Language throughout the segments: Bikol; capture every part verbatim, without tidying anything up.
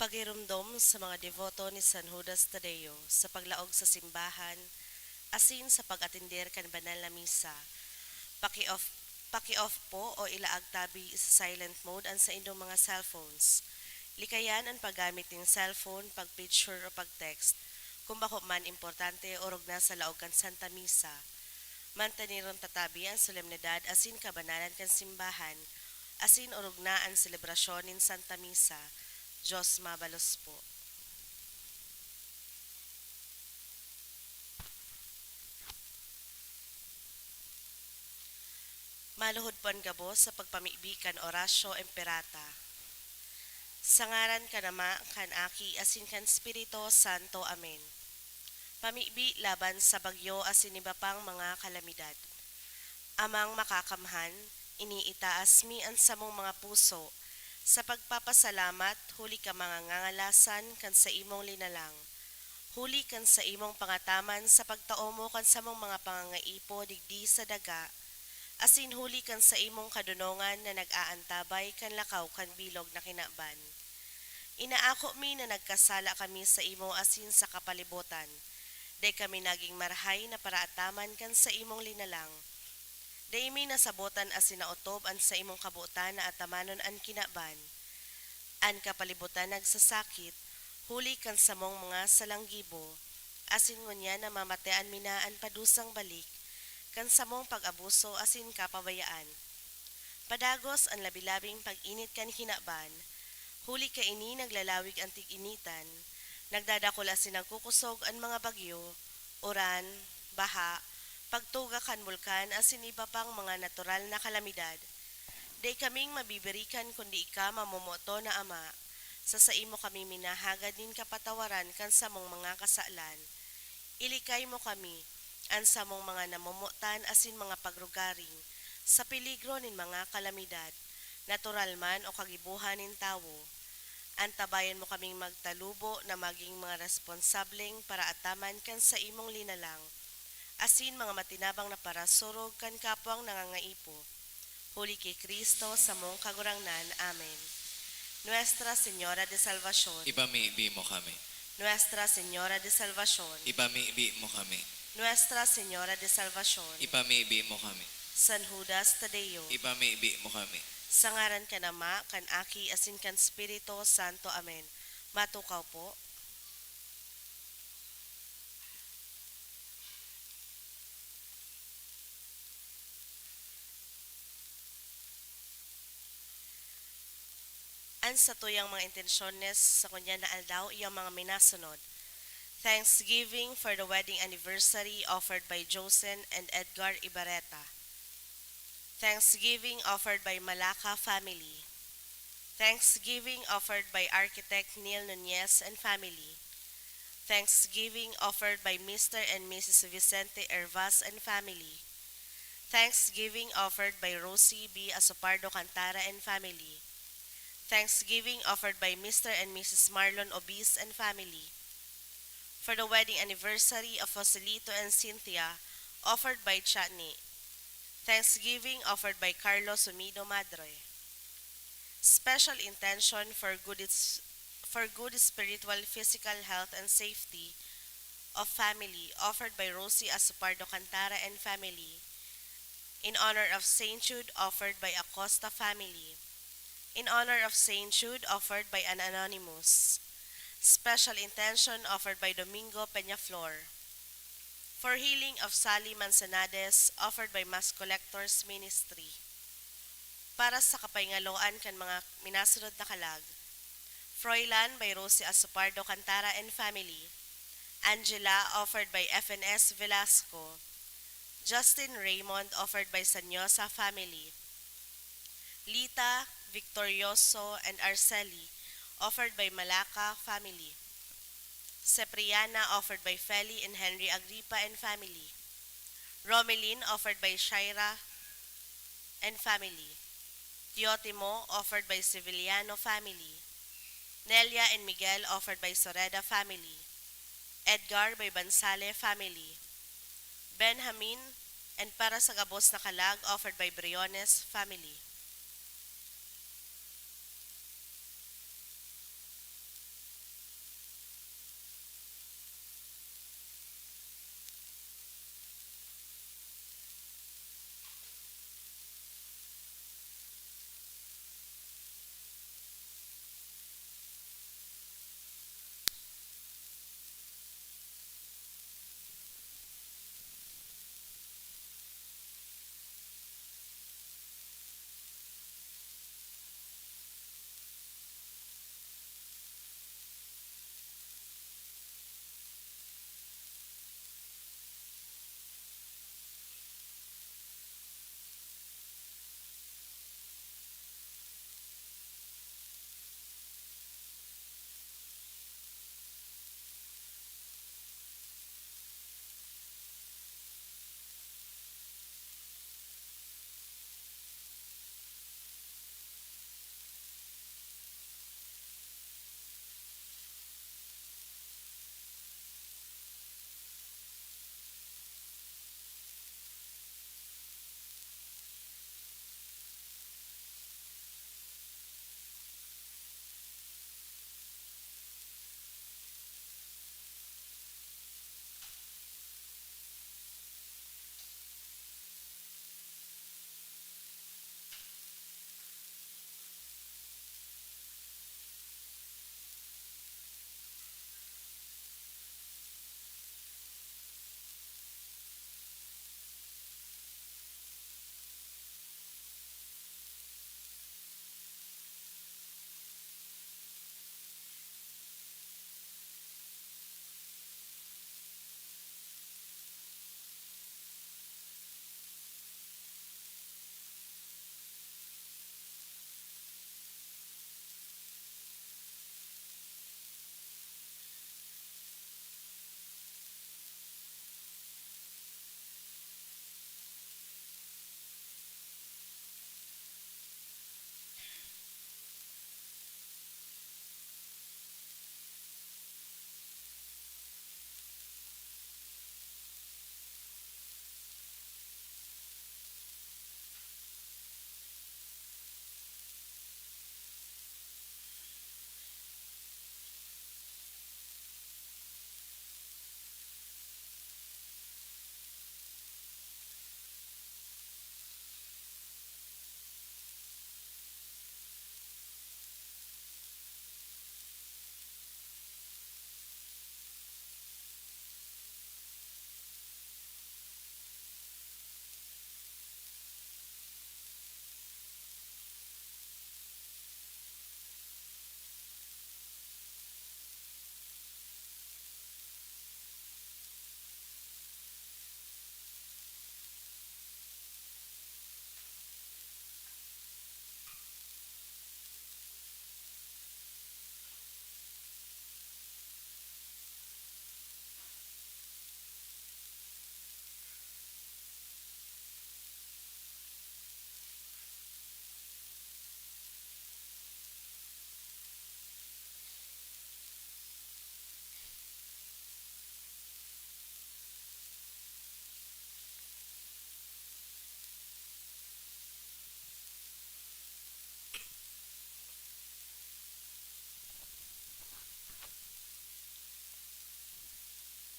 Pagiromdom sa mga deboto ni San Judas Tadeo sa paglaog sa simbahan asin sa pag-atender kan banal na misa. Paki-off, paki-off po o ilaag tabi sa silent mode an saindong mga cellphones. Likayan an paggamit nin cellphone, pag-picture o pag-text kung bako man importante o orog na sa laog kan Santa Misa. Manteneron ta tabi an solemnidad asin kabanalan kan simbahan, asin orog na an selebrasyon nin Santa Misa. Diyos mabalos po. Maluhod po an gabos sa pagpamibi kan Oratio Imperata. Sa ngaran kan Ama, kan Aki, asin kan Espiritu Santo. Amen. Pamibi laban sa bagyo asin iba pang mga kalamidad. Amang Makakamhan, iniitaas mi an samong mga puso sa pagpapasalamat huli kan mga ngangalasan kan saimong linalang, huli kan saimong pangataman sa pagtao mo kan samong mga pangangaipo digdi sa daga, asin huli kan saimong kadonongan na nag-aantabay kan lakaw kan bilog na kinaban. Inaako mi na nagkasala kami saimo asin sa kapalibotan. Dai kami nagin marahay na paraataman kan saimong linalang. Dai mi nasabotan asin naotob an saimong kabotan na atamanon an kinaban. An kapalibotan nagsasakit huli kan samong mga salanggibo, asin ngunyan namamatean mi na an padusang balik kan samong pag-abuso asin kapabayaan. Padagos an labi-labing pag-init kan kinaban, huli kaini naglalawig an tig-initan, nagdadakul asin nagkukosog an mga bagyo, uran, baha, pagtuga kan bulkan asin iba pang mga natural na kalamidad. Dai kaming mabibirikan kundi ika, mamomoton na Ama. Sa saimo kami minahagad nin kapatawaran kan samong mga kasalan. Ilikay mo kami, an samong mga namomotan asin mga pagrugaring, sa peligro nin mga kalamidad, natural man o kagibohan nin tawo. Antabayan mo kaming magtalubo na magin mga responsableng paraataman kan saimong linalang, asin mga matinabang na parasurog kan kapwang nangangaipo. Huli ki Cristo, samong Kagurangnan. Amen. Nuestra Señora de Salvacion. Ipamibi mo kami. Nuestra Señora de Salvacion. Ipamibi mo kami. Nuestra Señora de Salvacion. Ipamibi mo kami. San Judas Tadeo. Ipamibi mo kami. Sa ngaran kan Ama, kan Aki, asin kan Espiritu Santo. Amen. Matukaw po. An satuyang mga intensyones sa ngunyan na aldaw iyo mga minasunod. Thanksgiving for the wedding anniversary offered by Josen and Edgar Ibarreta. Thanksgiving offered by Malaca family. Thanksgiving offered by Architect Neil Nunez and family. Thanksgiving offered by Mister and Missus Vicente Hervas and family. Thanksgiving offered by Rosie B Asopardo Cantara and family. Thanksgiving offered by Mister and Missus Marlon Obis and family. For the wedding anniversary of Joselito and Cynthia, offered by Chani. Thanksgiving offered by Carlos Sumido Madre. Special intention for good is, for good spiritual, physical health and safety of family, offered by Rosie Asopardo Cantara and family. In honor of Saint Jude, offered by Acosta family. In honor of Saint Jude, offered by an anonymous. Special intention offered by Domingo Peñaflor. For healing of Sally Manzanades, offered by Mass Collectors Ministry. Para sa kapahingaloan kan mga minasunod na kalag, Froilan by Rosie Asopardo Cantara and family. Angela, offered by F N S Velasco. Justin Raymond, offered by Sanyosa family. Lita, Victorioso, and Arceli, offered by Malaca family. Sepriana, offered by Feli and Henry Agripa and family. Romelin, offered by Shaira and family. Teotimo, offered by Sevillano family. Nelia and Miguel, offered by Soreda family. Edgar by Bansale family. Benjamin, and para sa gabos na kalag, offered by Briones family.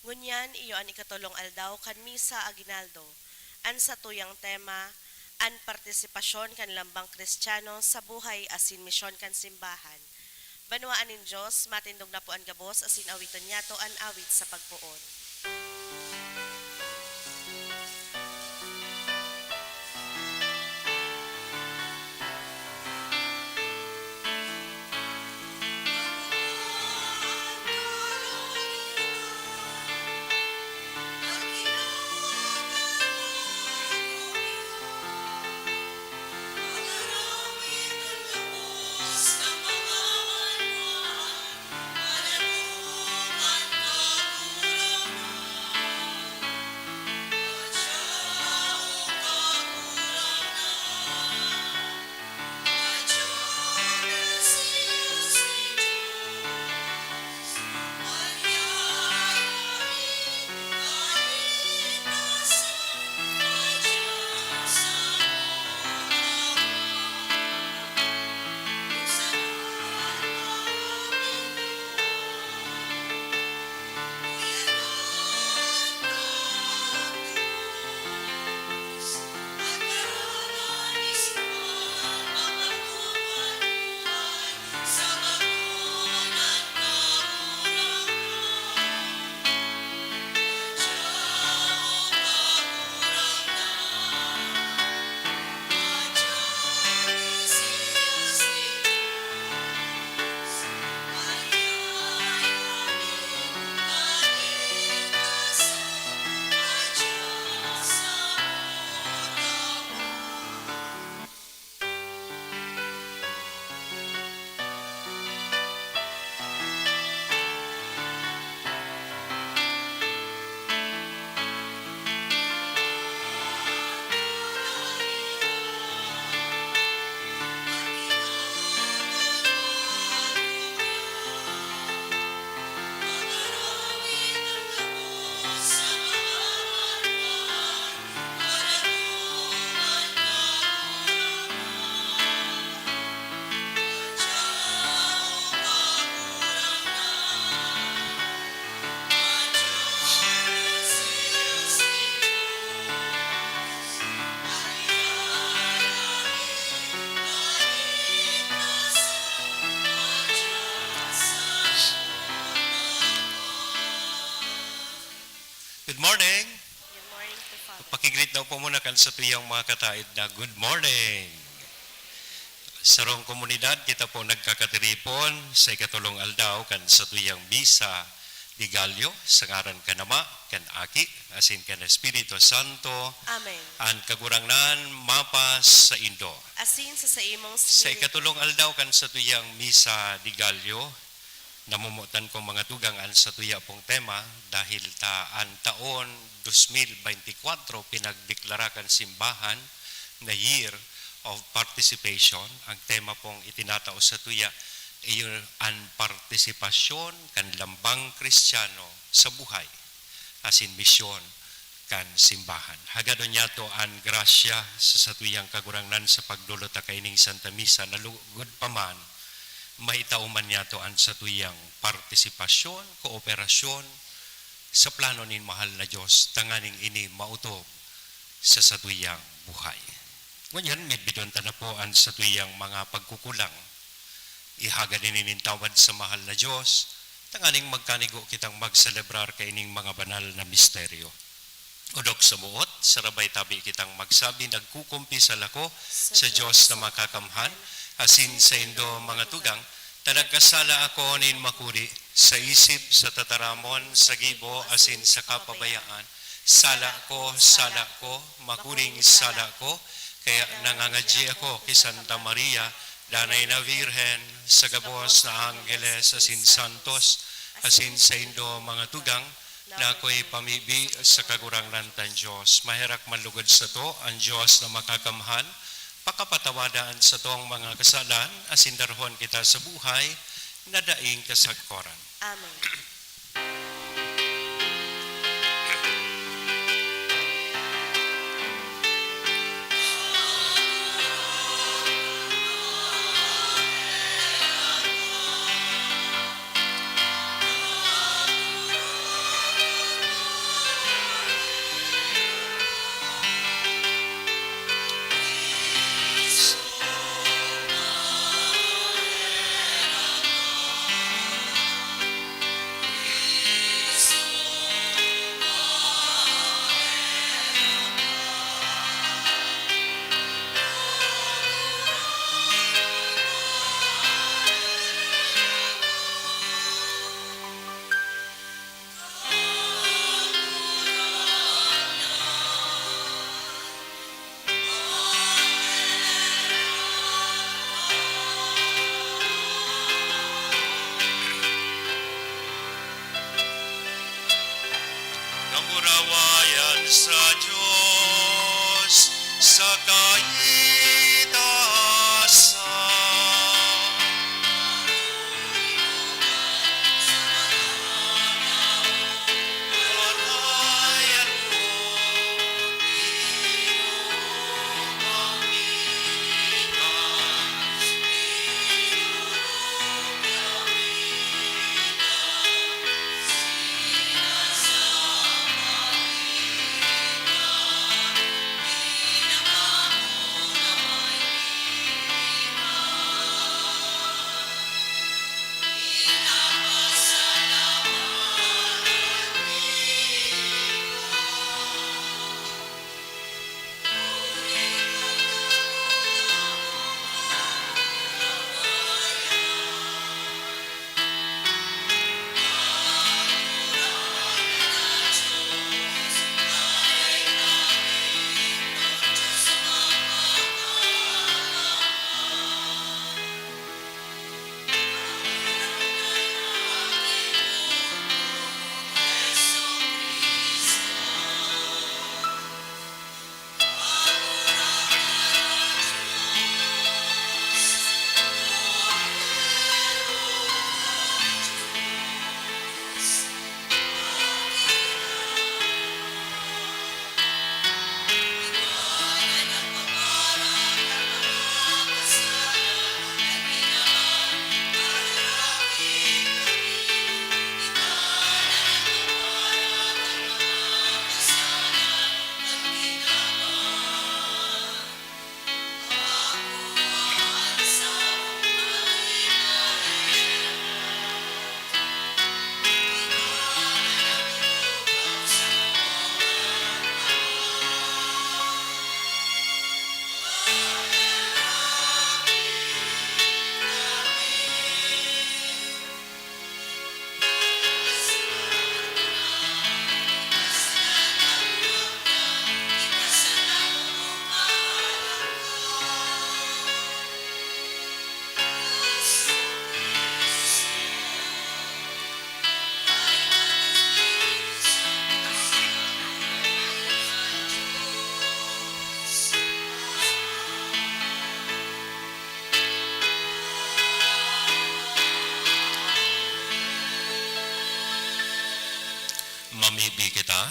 Ngunyan iyo an ikatolong aldaw kan Misa Aguinaldo. An satuyang tema, an partisipasyon kan lambang Kristiyano sa buhay asin misyon kan simbahan. Banwaan nin Dios, matindog na po an gabos asin awiton niyato an awit sa pagpoon. Good morning. Good morning to Father. Pakigreet daw po muna kan satuyang mga kataed na good morning. Sarong komunidad, kita po nagkakatiripon sa ikatolong aldaw kan satuyang Misa de Gallo, sa ngaran kan Ama, kan Aki, asin kan Espiritu Santo. Amen. An Kagurangnan mapasaindo. Asin sa saimong Sa espiritu. Ikatolong aldaw kan satuyang Misa de Gallo, namomotan kong mga tugang an satuya pong tema, dahil ta an taon dos mil beintikwatro pinagdeklara kan simbahan na Year of Participation. Ang tema pong itinatao satuya iyo an partisipasyon kan lambang Kristiyano sa buhay asin misyon kan simbahan. Hagadon niyato an grasya sa satuyang Kagurangnan sa pagdolot ta kaining Santa Misa na lugod pa man maitao man niyato an satuyang partisipasyon, kooperasyon sa plano nin mahal na Dios, tanganing ini maotob sa satuyang buhay. Ngunyan, midbidon ta na po an satuyang mga pagkukulang. Ihagad ini nin tawad sa mahal na Dios, tanganing magkanigo kitang magselebrar kaining mga banal na misteryo. Odok sa buot, sarabay tabi kitang magsabi, "Nagkukumpisal ako sa Dios na makakamhan, asin saindo, mga tugang, ta nagkasala ako nin makuri, sa isip, sa tataramon, sa gibo, asin sa kapabayaan. Sala ko, sala ko, makuring sala ko." Kaya nangangadyi ako ki Santa Maria, danay na Birhen, sa gabos na angheles asin santos, asin saindo, mga tugang, na ako'y pamibi sa Kagurangnan tan Dios. Maherak man lugod sato an Dios na makakamhan, pakapatawada an satong mga kasalan, asin darhon kita sa buhay na daing kasagkoran. Amen. Kamurawayan sa Dios sa kaitaasan. Mamibi kita.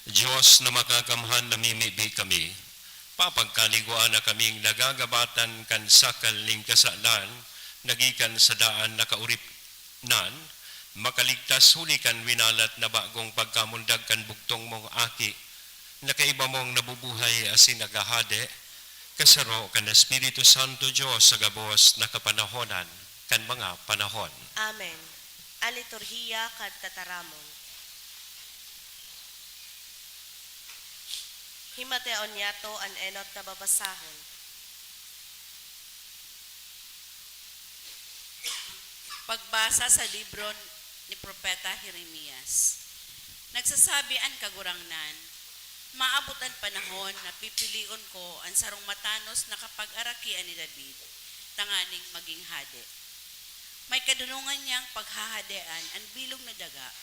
Dios na makakamhan, namimibi kami. Papagkaliguan na kaming nagagabatan kan sakal ning kasalan na gikan sa daan na kaoripnan, makaligtas huli kan winalat na bagong pagkamundag kan bugtong mong Aki, na kaiba mong nabubuhay asin naghahade, kasaro kan Espiritu Santo, Dios sa gabos na kapanahonan kan mga panahon. Amen. An Liturhiya kan Tataramon. Himateon niyato an enot na babasahon. Pagbasa sa libro ni Propeta Jeremias. Nagsasabi an Kagurangnan, "Maabot an panahon na pipilion ko an sarong matanos na kapagarakian ni David tanganing magin hade. May kadonongan niyang paghahadean an bilog na daga,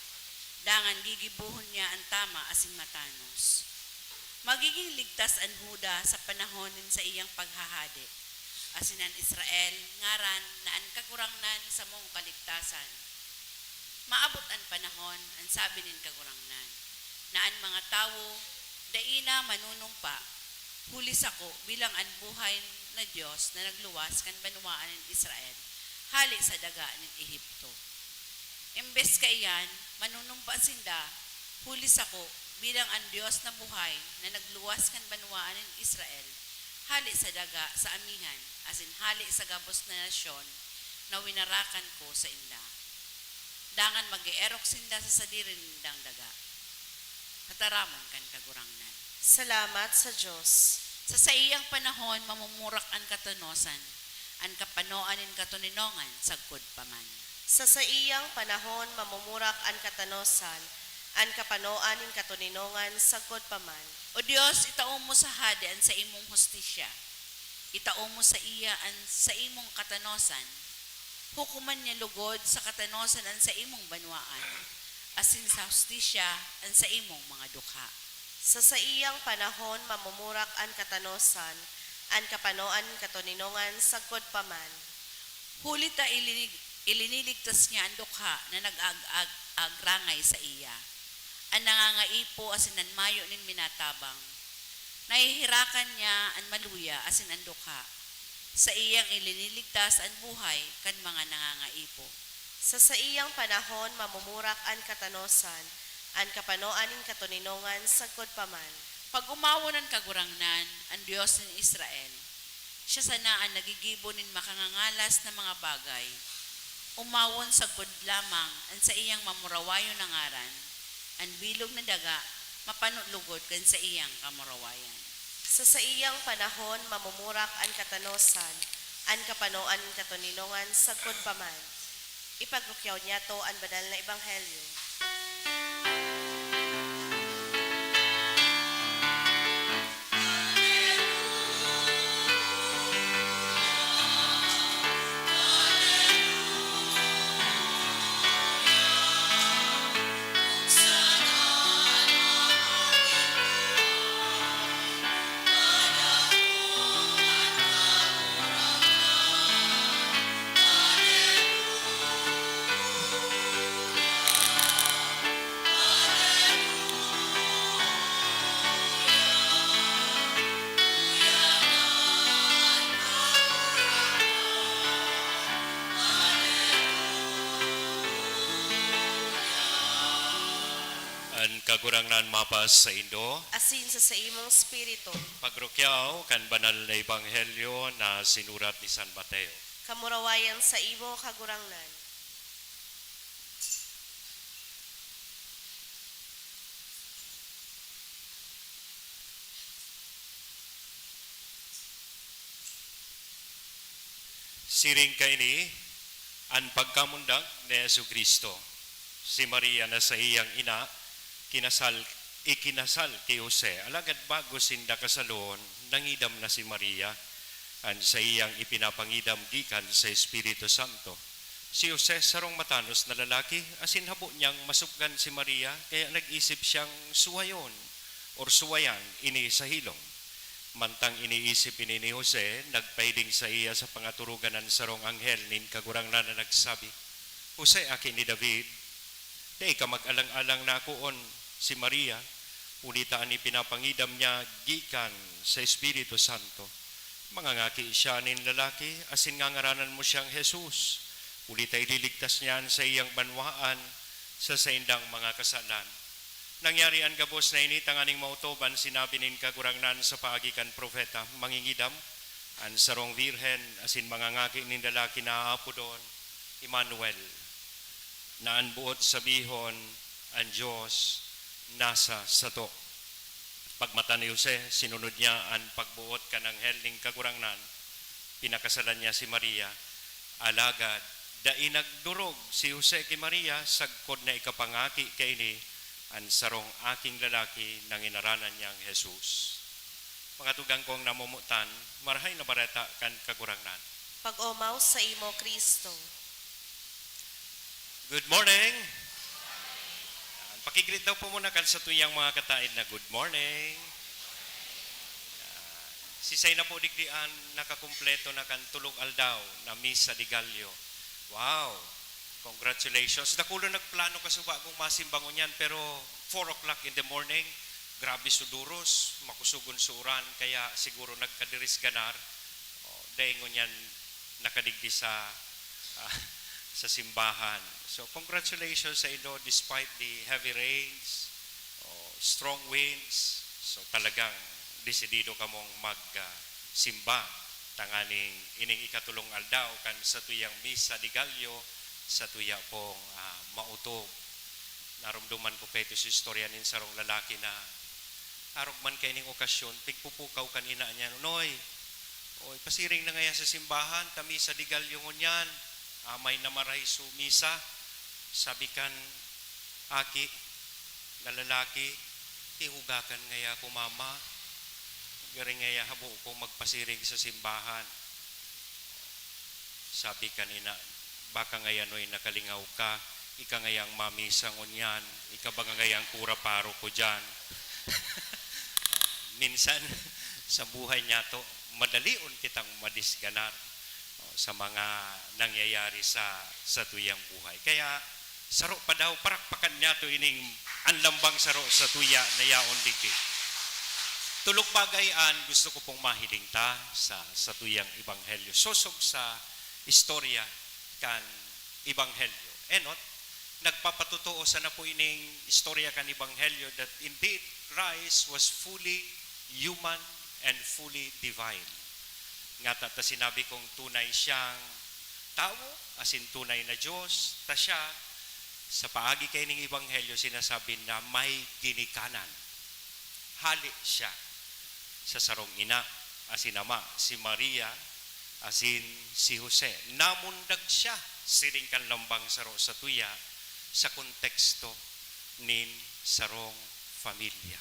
dangan gigibohon niya an tama asin matanos. Magigin ligtas an Juda sa panahon nin saiyang paghahade, asin an Israel ngaran na an Kagurangnan samong kaligtasan. Maabot an panahon," an sabi nin Kagurangnan, "na an mga tawo dai na manunumpa huli sako bilang an buhay na Dios na nagluwas kan banwaan nin Israel hale sa daga nin Egipto. Embes kaiyan, manunumpa sinda huli sako bilang an Dios na buhay na nagluwas kan banwaan nin Israel hale sa daga sa amihan asin hale sa gabos na nasyon na winarakan ko sainda. Dangan mag-eerok sinda sa sadiri nindang daga." Tataramon kan Kagurangnan. Salamat sa Dios. Sa saiyang panahon, mamumurak an katanosan, an kapanoan nin katoninongan sagkod pa man. Sa saiyang panahon, mamumurak an katanosan, an kapanoan nin katoninongan sagkod pa man. O Dios, itao mo sa hade an saimong hustisya. Itao mo saiya an saimong katanosan. Hukoman niya lugod sa katanosan an saimong banwaan, asin sa hustisya an saimong mga dukha. Sa saiyang panahon mamumurak an katanosan, an kapanoan nin katoninongan sagkod pa man. Huli ta ilinig-, iliniligtas niya an dukha na nag-ag-ag-, agrangay saiya, an nangangaipo asin an mayo nin minatabang. Naheherakan niya an maluya asin an dukha. Saiyang iliniligtas an buhay kan mga nangangaipo. Sa saiyang panahon mamumurak an katanosan, an kapanoan nin katoninongan sagkod pa man. Pag-omawon an Kagurangnan, an Dios nin Israel, siya sana an naggigibo nin makangangalas na mga bagay. Omawon sagkod lamang an saiyang mamurawayon na ngaran, an bilog na daga mapano lugod kan saiyang kamurawayan. Sa saiyang panahon mamumurak an katanosan, an kapanoan nin katoninongan sagkod pa man. Ipagrukyaw niyato an banal na ebanghelyo. An Kagurangnan mapas saindo. Asin sa saimong espiritu. Pagrukyaw kan banal na ebanghelyo na sinurat ni San Mateo. Kamurawayan saimo, Kagurangnan. Siring kaini an pagkamundag ni Jesu-Cristo. Si Maria na saiyang ina, kinasal, ikinasal ki Jose. Alagad bago sinda kasalon, nangidam na si Maria, an saiyang ipinapangidam gikan sa Espiritu Santo. Si Jose sarong matanos na lalaki, asin habo niyang masupgan si Maria, kaya nag-isip siyang suwayon or suwayan ini sa hilom. Mantang iniisip ini ni Jose, nagpahiling saiya sa pangaturugan an sarong anghel nin Kagurangnan na nagsabi, "Jose, aki ni David, dai ka mag-alang-alang na akoon si Maria, huli ta an ipinapangidam niya gikan sa Espiritu Santo. Mangangaki siya nin lalaki, asin ngangaranan mo siyang Jesus, huli ta ililigtas niya an saiyang banwaan sa saindang mga kasalan." Nangyari an gabos na ini tanganing maotob an sinabi nin Kagurangnan sa paagi kan propeta, "Mangingidam an sarong birhen asin mangangaki nin lalaki na aapodon Emmanuel, na an boot sabihon, 'An Dios nasa sato.'" Pagmata ni Jose, sinunod niya an pagboot kan anghel nin Kagurangnan. Pinakasalan niya si Maria. Alagad dai nagdorog si Jose ki Maria sagkod na ikapangaki kaini an sarong aking lalaki na nginaranan niyang Jesus. Mga tugang kong namomotan, Marahay na Bareta kan Kagurangnan. Pag-omaw saimo, Cristo. Good morning! Yan. Pakigreet daw po muna kan satuyang mga kataed na, "Good morning!" Yan. Sisay na po digdi an nakakumpleto na kan tolong aldaw na Misa de Gallo? Wow! Congratulations! Dakul an nagplano kasuba kung masimba ngunyan, pero four o'clock in the morning, grabe suduros, makusugon sa uran, kaya siguro nagkadiris ganar. O, dai ngunyan nakadigdi sa, ah, sa simbahan. So, congratulations sa inyo despite the heavy rains, o, strong winds. So, talagang desidido kamong mag, ah, simba tanganing ining ikatolong aldaw kan satuyang Misa de Gallo, satuya pong, ah, maotob. Naromdoman ko kaito sa istorya nin sarong lalaki na arog man kaining okasyon, pigpupukaw kan ina niya, "Noy, oy, pasiring na ngaya sa simbahan, ta Misa de Gallo ngunyan, amay na maray so misa." Sabi kan aki na lalaki, "Tihugakan ngaya ko, mama. Gari ngaya habo ko magpasiring sa simbahan." Sabi kan ina, "Baka ngaya, Noy, nakalingaw ka, Ika ngayang mami sa ngunyan, ika ba ngayang kura paroko diyan? Minsan, sa buhay niyato, madalion kitang madisganar, o, sa mga nangyayari sa, sa tuyang buhay. Kaya, saro pa daw, parakpakan niyato ining an lambang saro sa tuya na yaon digdi. Tulok bagay an gusto ko pong mahiling ta sa, sa tuyang ebanghelyo. Sosog sa istorya kan ebanghelyo. Enot, nagpapatotoo sana po ining istorya kan ebanghelyo that indeed Christ was fully human and fully divine. Ngata ta sinabi kong tunay siyang tawo, asin tunay na Dios, ta siya, sa paagi kaining ebanghelyo, sinasabi na may ginikanan. Hali siya sa sarong ina, asin ama, si Maria, asin si Jose. Namundag siya, siring kan lambang saro sa tuya, sa konteksto nin sarong pamilya.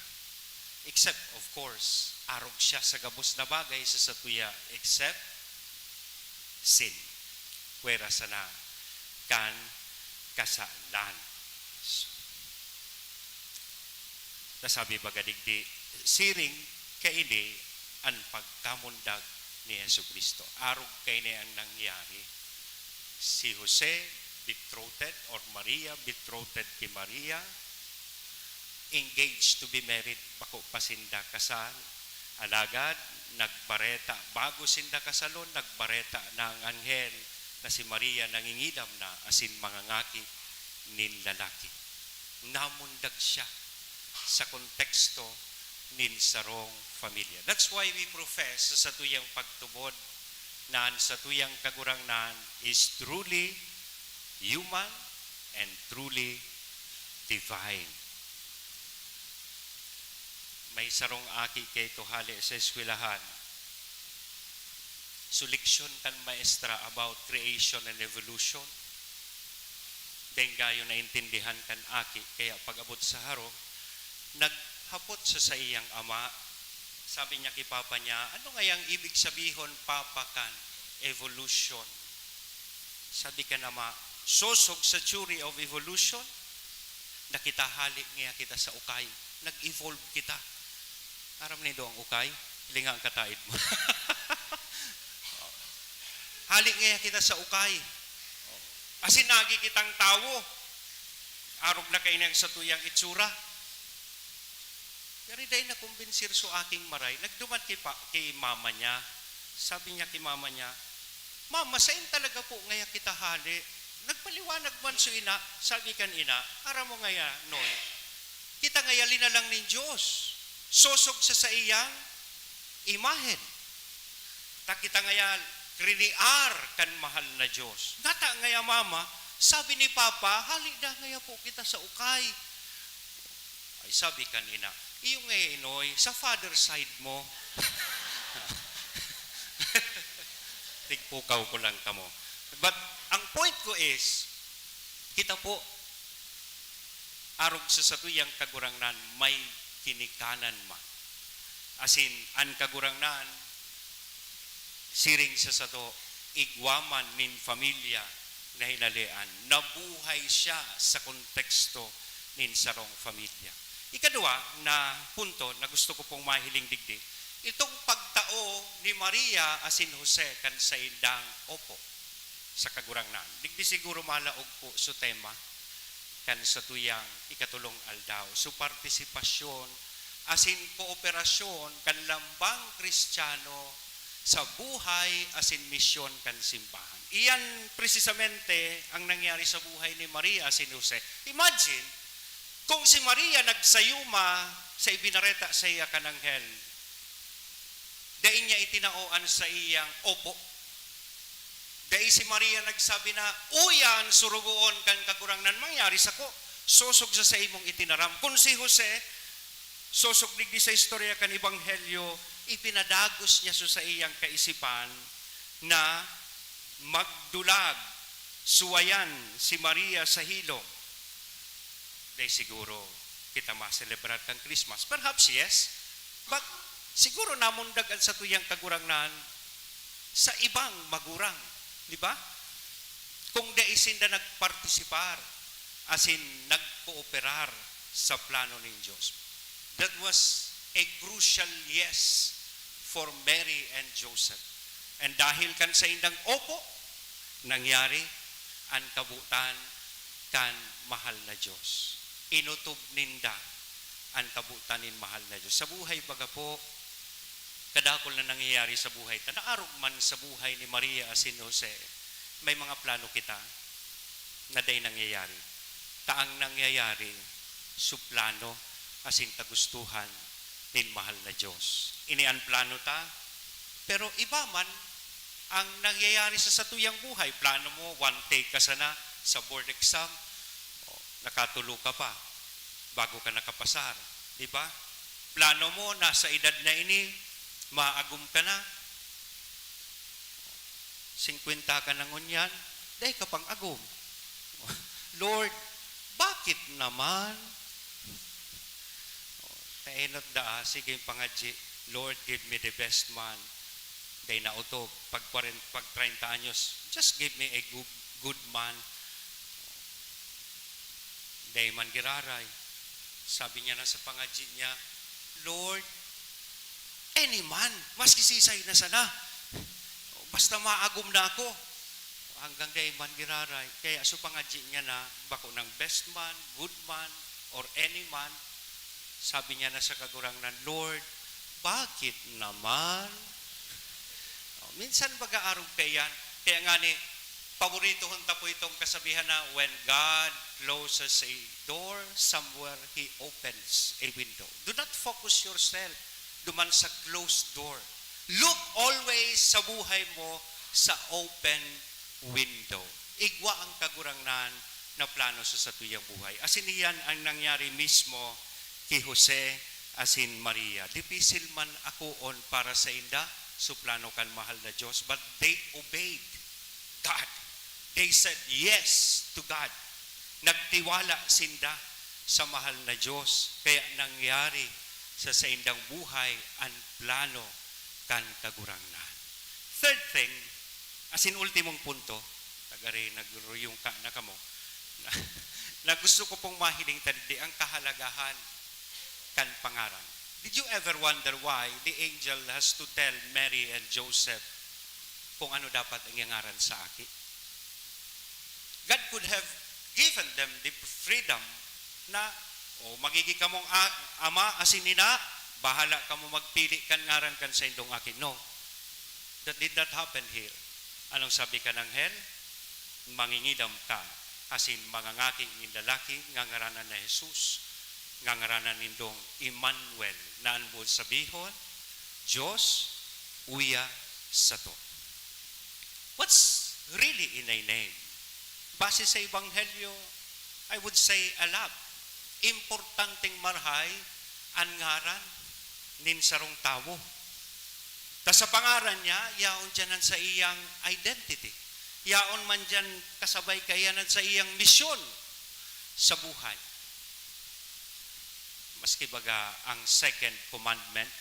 Except, of course, arog siya sa gabos na bagay sa satuya, except sin. Pwera sana kan kasalan. So, nasabi baga digdi, siring kaini an pagkamundag ni Jesu-Cristo. Arog kaini ang nangyari. Si Jose, betrothed, or Maria, betrothed ki Maria, engaged to be married, bako pa sinda kasal. Alagad, nagbareta, bago sinda kasalon, nagbareta na ang anghel na si Maria nangingidam na asin mangangaki nin lalaki. Namundag siya sa konteksto nin sarong pamilya. That's why we profess sa satuyang pagtubod na an satuyang Kagurangnan is truly human and truly divine. May sarong aki kaito hale sa eskwelahan. So, leksyon kan maestra about creation and evolution. Dai gayo naintindihan kan aki, kaya pag-abot sa harong, naghapot sa saiyang ama. Sabi niya ki papa niya, "Ano ngayang ibig sabihon, papa, kan evolution?" Sabi kan ama, "Sosog sa theory of evolution, na kita hale ngaya kita sa ukay. Nag-evolve kita." Aram nindo ang ukay? Hilinga ang kataed mo. Hale ngaya kita sa ukay. Asin nagi kitang tawo. Arog na kaini ang satuyang itsura. Pero dai nakombinsir so aking maray. Nagduman ki pa, ki mama niya. Sabi niya ki mama niya, "Mama, sain talaga po ngaya kita hale?" Nagpaliwanag man so ina. Sabi kan ina, "Aram mo ngaya, Noy, kita ngaya linalang nin Dios. Sosog sa saiyang imahen. Ta kita ngaya kriniar kan mahal na Dios." Ngata ngaya, "Mama, sabi ni Papa, hale daa ngaya po kita sa ukay." Ay, sabi kan ina, "Iyo ngaya, Noy, sa father side mo." Tigpukaw ko lang kamo. But ang point ko is, kita po, arog sa satuyang Kagurangnan, may ginikanan man. Asin, an Kagurangnan, siring sa sato, igwa man nin pamilya na hinalean. Nabuhay siya sa konteksto nin sarong pamilya. Ikaduwa na punto na gusto ko pong mahiling digdi, itong pagtao ni Maria asin Jose kan saindang opo sa Kagurangnan. Digdi siguro malaog po so tema kan satuyang ikatulong aldaw. So, partisipasyon asin kooperasyon kan lambang Kristiyano sa buhay asin misyon kan simbahan. Iyan presisamente ang nangyari sa buhay ni Maria asin Jose. Imagine, kung si Maria nagsayuma sa ibinareta saiya kan anghel, dai niya itinao an saiyang opo. Dai si Maria nagsabi na, "Uya an surugoon kan Kagurangnan mangyari sako, sosog sa saimong itinaram." Kun si Jose, sosog digdi sa istorya kan Ebanghelyo, ipinadagos niya so saiyang kaisipan na magdulag, suwayan si Maria sa hilom. Dai siguro kita ma-celebrar kan Christmas. Perhaps, yes. But siguro namundag an satuyang Kagurangnan sa ibang magurang, di ba? Kung dai sinda nagpartisipar asin nagkooperar sa plano nin Dios. That was a crucial yes for Mary and Joseph. And dahil kan saindang opo, nangyari an kabotan kan mahal na Dios. Inotob ninda an kabotan nin mahal na Dios. Sa buhay, baga po, kadakul na nangyayari sa buhay ta, naarog man sa buhay ni Maria asin Jose, may mga plano kita na dai nangyayari. Ta ang nangyayari, su plano asin kagustuhan nin mahal na Dios. Ini an plano ta, pero iba man ang nangyayari sa satuyang buhay. Plano mo, one take ka sana sa board exam, o, nakatulo ka pa bago ka nakapasar, di ba? Plano mo, nasa edad na ini, maagom ka na. Singkwenta ka na ngunyan, dai ka pang agom. Lord, bakit naman? Kaenot daa, sige pangadyi, "Lord, give me the best man." Dai na otob. Pag kwarenta, pag treinta anyos, "Just give me a good, good man." Dai man giraray. Sabi niya na sa pangadyi niya, "Lord, any man, maski sisay na sana. Basta maagom na ako." Hanggang dai man giraray. Kaya su pangadyi niya na, bako nang best man, good man, or any man. Sabi niya na sa Kagurangnan, "Lord, bakit naman?" O, minsan baga arog kaiyan. Kaya ngani, paboritohon ta po itong kasabihan na, "When God closes a door, somewhere He opens a window." Do not focus yourself duman sa closed door. Look always sa buhay mo sa open window. Igwa ang Kagurangnan na plano sa satuyang buhay. Asin iyan ang nangyari mismo ki Jose asin Maria. Dipisil man akoon para sainda su plano kan mahal na Dios, but they obeyed God. They said yes to God. Nagtiwala sinda sa mahal na Dios, kaya nangyari sa saindang buhay an plano kan Kagurangnan. Third thing, asin ultimong punto, tagari nagruyong ka na kamo, na, na gusto ko pong mahiling ta digdi ang kahalagahan kan pangaran. Did you ever wonder why the angel has to tell Mary and Joseph kung ano dapat ang iyangaran sa aki? God could have given them the freedom na, "O, magiging kamong a-, ama asin ina, bahala kamo magpili kan ngaran kan saindong aki." No. That did not happen here. Anong sabi kan anghel? "Mangingidam ka, asin mangangaki nin lalaki, ngangaranan na Jesus, ngangaranan nindong Emmanuel, na an boot sabihon, Dios uya sato." What's really in a name? Base sa Ebanghelyo, I would say a love. Importanteng marahay an ngaran nin sarong tawo. Ta sa pangaran niya, yaon diyan an saiyang identity. Yaon man diyan kasabay kaiyan an saiyang misyon sa buhay. Maski baga ang second commandment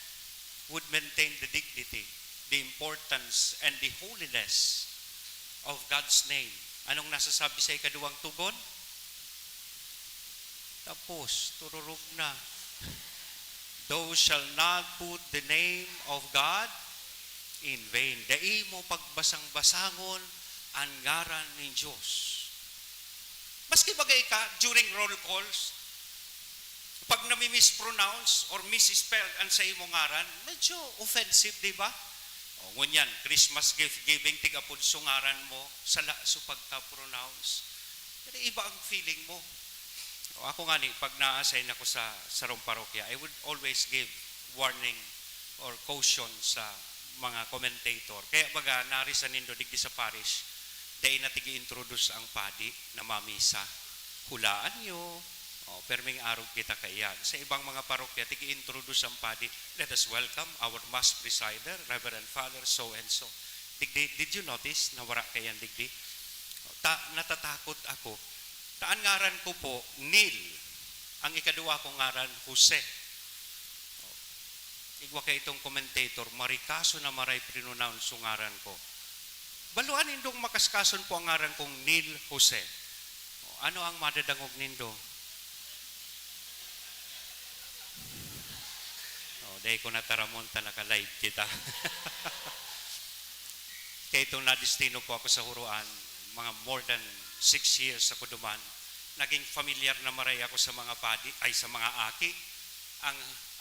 would maintain the dignity, the importance, and the holiness of God's name. Anong nasasabi sa ikaduwang tugon? Tapos, tururog na. "Thou shalt not put the name of God in vain." Dai mo pagbasang-basangon an ngaran nin Dios. Maski baga ika, during roll calls, pag nami-mispronounce or misspelled an sa imo ngaran, medyo offensive, di ba? O, ngunyan, Christmas gift giving, tig-apod su ngaran mo, sala su pagka-pronounce. Pero iba ang feeling mo. O, ako ngani, pag na-assign ako sa sarong parokya, I would always give warning or caution sa mga commentator. Kaya baga, nari sa nindo, digdi sa parish, dai na tig-i-introduce ang padi na mamisa. Hulaan niyo, o, perming arog kita kaiyan. Sa ibang mga parokya, tig-i-introduce ang padi, "Let us welcome our Mass Presider, Reverend Father so and so." Did, did, did you notice na wara kaiyan digdi? Ta, natatakot ako. Ta an ngaran ko po, Neil. Ang ikaduwa kong ngaran, Jose. Igwa kaitong commentator, marikaso na maray pronounce su ngaran ko. Baloan nindong makaskason po ang ngaran kong Neil Jose. O, Ano ang madadangog nindo? Oh, dai ko nataramon ta naka-live kita. Kaya itong nadestino po ako sa Huroan, mga more than six years ako duman. Naging familiar na maray ako sa mga padi, ay, sa mga aki. Ang,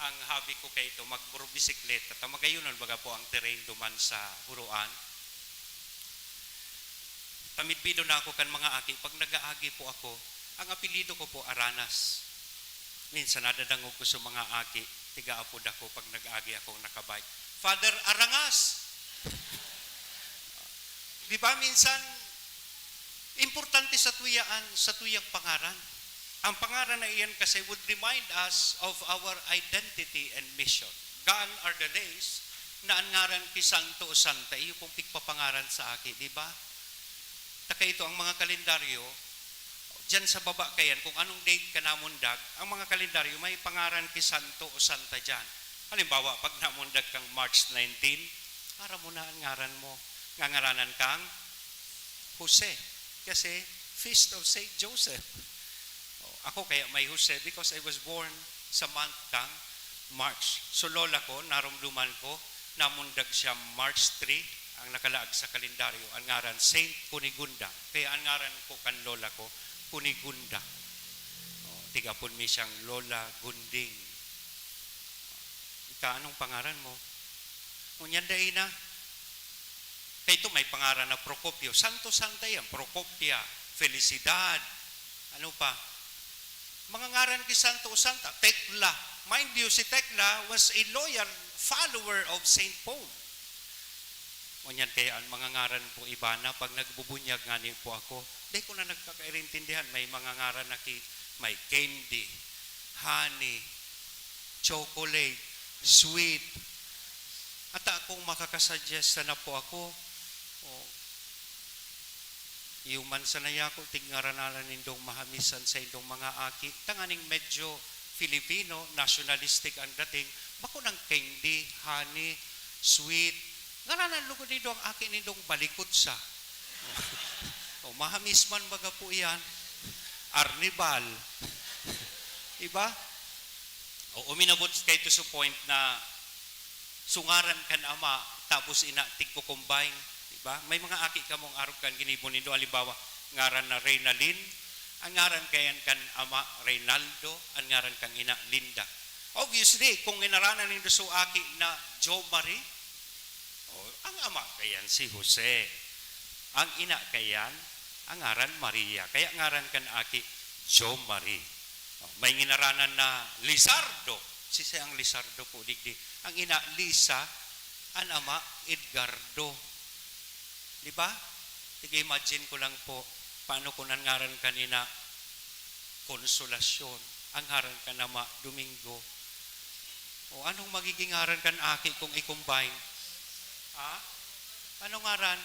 ang hobby ko kay ito, magburbisikleta. Ta magayonon baga po ang terrain duman sa Huroan. Tamidbido na ako kan mga aki. Pag nag-aagi po ako, ang apelyido ko po Aranas. Minsan nadadangog ko sa mga aki, tiga-apod ako pag nag-aagi akong nakabike. "Father Arangas!" Di ba minsan, importante sa tuyaan, sa tuyang pangaran. Ang pangaran na iyan kasi would remind us of our identity and mission. Gone are the days na an ngaran ki santo o santa, iyo pong pigpapangaran sa aki, di ba? Ta kaito ang mga kalendaryo, diyan sa baba kayan, kung anong date ka namundag, ang mga kalendaryo may pangaran ki santo o santa diyan. Halimbawa, pag namundag kang March nineteen, aram mo na an ngaran mo. Ngangaranan kang Jose. Kasi Feast of Saint Joseph. Oh, ako kaya may Jose because I was born sa month kang March. So lola ko, narumduman ko, namundag siya March three, ang nakalaag sa kalendaryo, ang ngaran Saint Cunegunda. Kaya ang ngaran ko kan lola ko, Cunegunda. Oh, tig-apod mi siyang Lola Gunding. Ika, anong pangaran mo? Ngunyan dai na. Kay ito may pangaran na Procopio. Santo-santa yan. Procopia, Felicidad. Ano pa? Mga ngaran ki santo o santa. Tekla. Mind you, si Tekla was a loyal follower of Saint Paul. Ngunyan kaya ang mga ngaran po iba na pag nagbubunyag ngani po ako, di ko na nagkakairintindihan. May mga ngaran na ki, may candy, honey, chocolate, sweet. Ata kung makakasuggest na po ako, oh, iyo man sana ako, tig ngaranalan nindong mahamis an saindong mga aki, tanganing medyo Filipino, nationalistic ang dating, bako nang candy, honey, sweet. Ngaranan lugod nindo ang aki nindong balikutsa. O, mahamis man baga po iyan. Arnibal. Diba? O, uminabot kayo to sa point na sungaran kan ama, tapos ina, tigko-combine. Diba? May mga aki kamong arog kan ginibo nindo. Halimbawa, ngaran na Reynalyn, ang ngaran kayan kan ama, Reynaldo, ang ngaran kang ina, Linda. Obviously, kung inaranan nindo so aki na Jo Marie, oh, ang ama kayan si Jose. Ang ina kayan, ang ngaran Maria. Kaya ngaran kan aki, Jo Marie. Oh, may nginaranan na Lizardo. Si ang Lizardo po, digdi. Ang ina, Lisa. An ama, Edgardo. Di ba? Sige, imagine ko lang po, paano kung ang ngaran kan ina, Konsolasyon, ang ngaran kan ama, Domingo? O anong magiging ngaran kan aki kung i-combine? Ha? Anong ngaran?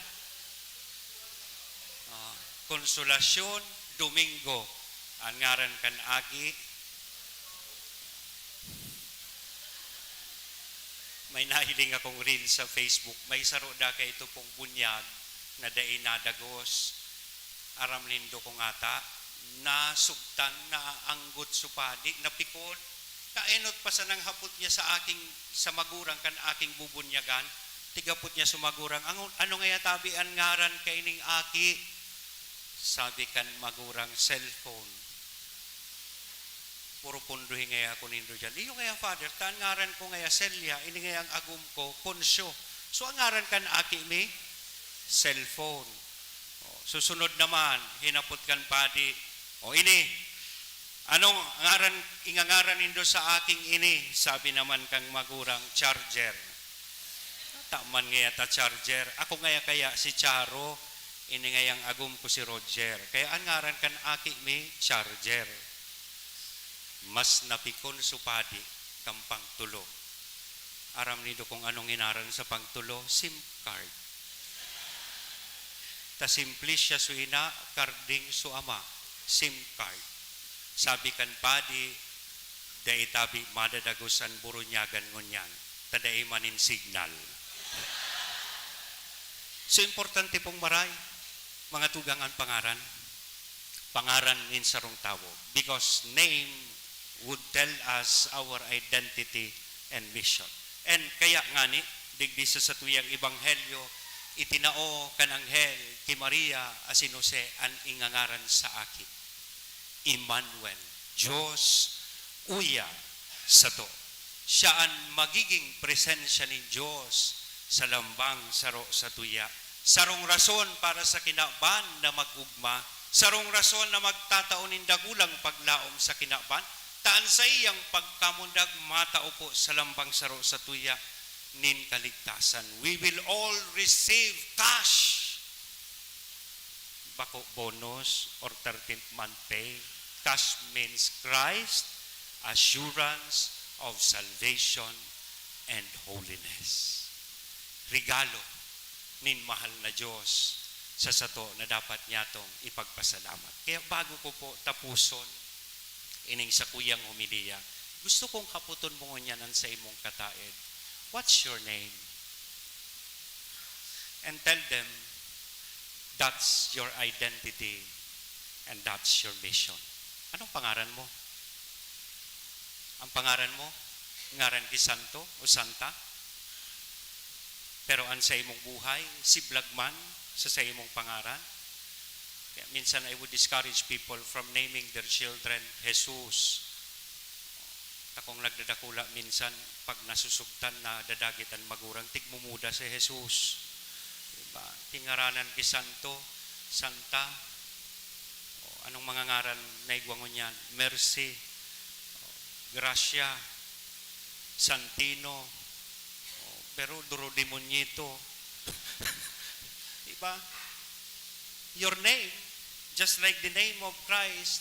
Ah, Konsolasyon, Domingo. Ang ngaran kan aki, may nahiling akong reel sa Facebook. May saro da kaito pong bunyag na dai nadagos. Aram nindo kung ata, nasugtan, naanggot so padi, napikon. Kaenot pa sanang hapot niya sa aking, sa magurang kan aking bubunyagan. Tig-apod niya sa magurang, "Ang, ano ngaya tabi an ngaran kaining aki?" Sabi kan magurang, "Cellphone." Purupunduhi ngaya ako nindo diyan. "Iyo ngaya, Father, ta an ngaran ko ngaya Celia, ini ngaya ang agom ko, Poncio." So, ang ngaran kan aki mi, Cellphone. O, susunod naman, hinapot kan padi, "O, ini, anong ngaran, ingangaran nindo sa aking ini?" Sabi naman kang magurang, "Charger." Taman ngaya ta Charger. Ako ngaya kaya si Charo, ini ngayang agom ko si Roger. Kaya an ngaran kan aki mi, Charger. Mas napikon so padi kan pangtulo. Aram nindo kung anong inaran sa pangtulo? SIM card. Ta simple siya so ina, karding so ama. SIM card. Sabi kan padi, "Dai tabi madadagos an burunyagan ngunyan, ta dai man nin signal." So, importante pong maray, mga tugang, an pangaran. pangaran nin sarong tawo, because name would tell us our identity and mission. And kaya ngani, digdi sa satuyang ebanghelyo, itinao kan anghel ki Maria asin Jose an ingangaran sa aki, Emmanuel, Dios uya sato. Siya an magiging presensya nin Dios sa lambang saro satuya. Sarong rason para sa kinaban na mag-ugma, sarong rason na magtatao nin dakulang paglaom sa kinaban, ta an saiyang pagkamundag matao po sa lambang saro satuya nin kaligtasan. We will all receive cash. Bako bonus or thirteenth month pay. Cash means Christ, assurance of salvation, and holiness. Regalo nin mahal na Dios sa sato na dapat niyatong ipagpasalamat. Kaya bago ko po tapuson ining sakuyang homilya, gusto kong hapoton mo ngunyan an sa imong kataed, "What's your name?" And tell them, "That's your identity and that's your mission." Anong pangaran mo? Ang pangaran mo, ngaran ki santo o santa? Pero an sa imong buhay, siblag man sa, sa imong pangaran. Kaya minsan, I would discourage people from naming their children Jesus. Takong nagdadakula minsan, pag nasusugtan, nadadagit an magurang, tigmumuda si Jesus. Diba? Tingaranan ki santo, santa. O, anong mga ngaran na igwa ngunyan? Mercy, o, Gracia, Santino, o, pero duro demonyito. Diba? Your name, just like the name of Christ,